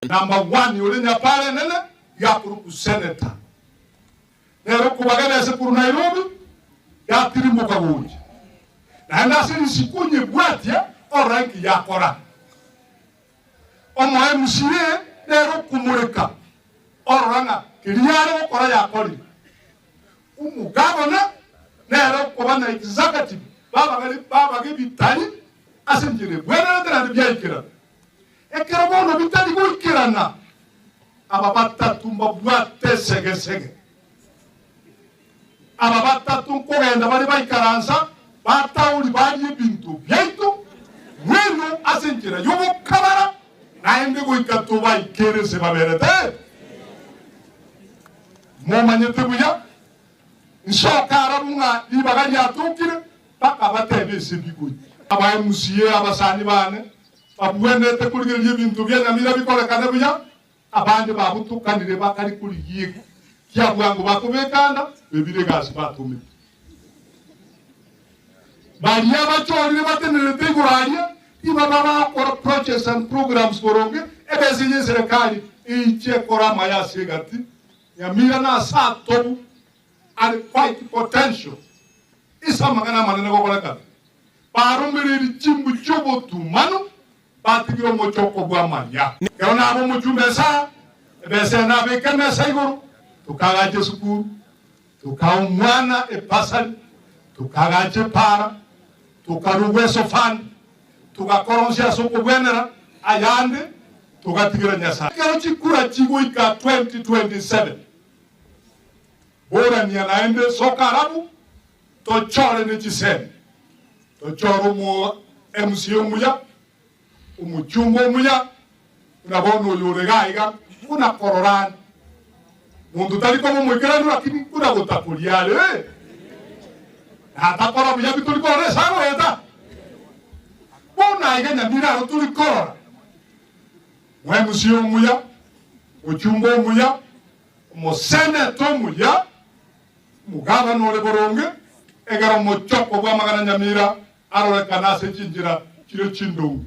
Number one ore Nyapara enene yakorokwa senator nere okobagera ase korwa Nairobi yatirimboka gocha naende ase risiko onyebwatia orore nki yakora. Omo MCA nere okomoreka orora ng'a keria yare gokora yakorire. Omogavana nere okoba na executive babaga ebitari ase enchera ebwenerete naende biaikerana. Ekero bono bitari goikerana, aba batato mbabwate esegesege. Aba batato nkogenda bare baikaransa, bataori barie ebinto biaito mwenu ase enchera y'obokabara, naende goika tobaikere ase baberete. Momanyete buya, nsoka arabu ng'a ribaga riatokire, bakabatebia ase ebigoyi. Aba MCA abasani bane, Babwenerete korigereria ebinto bia nyamira bikorekane buya, abande babutokanire bakari korigia ekia bwango bakobeka anda bebire egasi batomete. Baria bachorire batenerete igoro aria tibaba bagokora projects and programs boronge ebesa eye eserekari eiche ekore amaya ase egati nyamira na ase atobu are quite potential ase amang'ana amanene gokorekana. Baromereiri chimbu chi'obotumanu, batigire omochoko bw'amaya. Ekero naba omochumba esaa, ebesa eye nabeke emesa igoro, tokaagacha esukuru, tokaa omwana epasari, tokaagacha epaara, tokarugwa esofani, togakora onsi ase okobwenera, ayande togatigera Nyasae. Ekero chikura chigoika 2027, borania naende soka arabu, Tochore ne chisemi, tochore omo MCA omuya, omochumba omuya, buna bono oyo ore iga iga, buna korora ande. Monto tari koba omoikeranu lakini buna gotakoria are. Natakora buya bi tori korora ase agoeta. Bono aiga Nyamira aro tori korora. Mo MCA omuya, mochumba omuya, omoseneta omuya, Omogabane ore boronge, egera omochoko bw'amang'ana nyamira arorekane ase chinchera chire chindonge.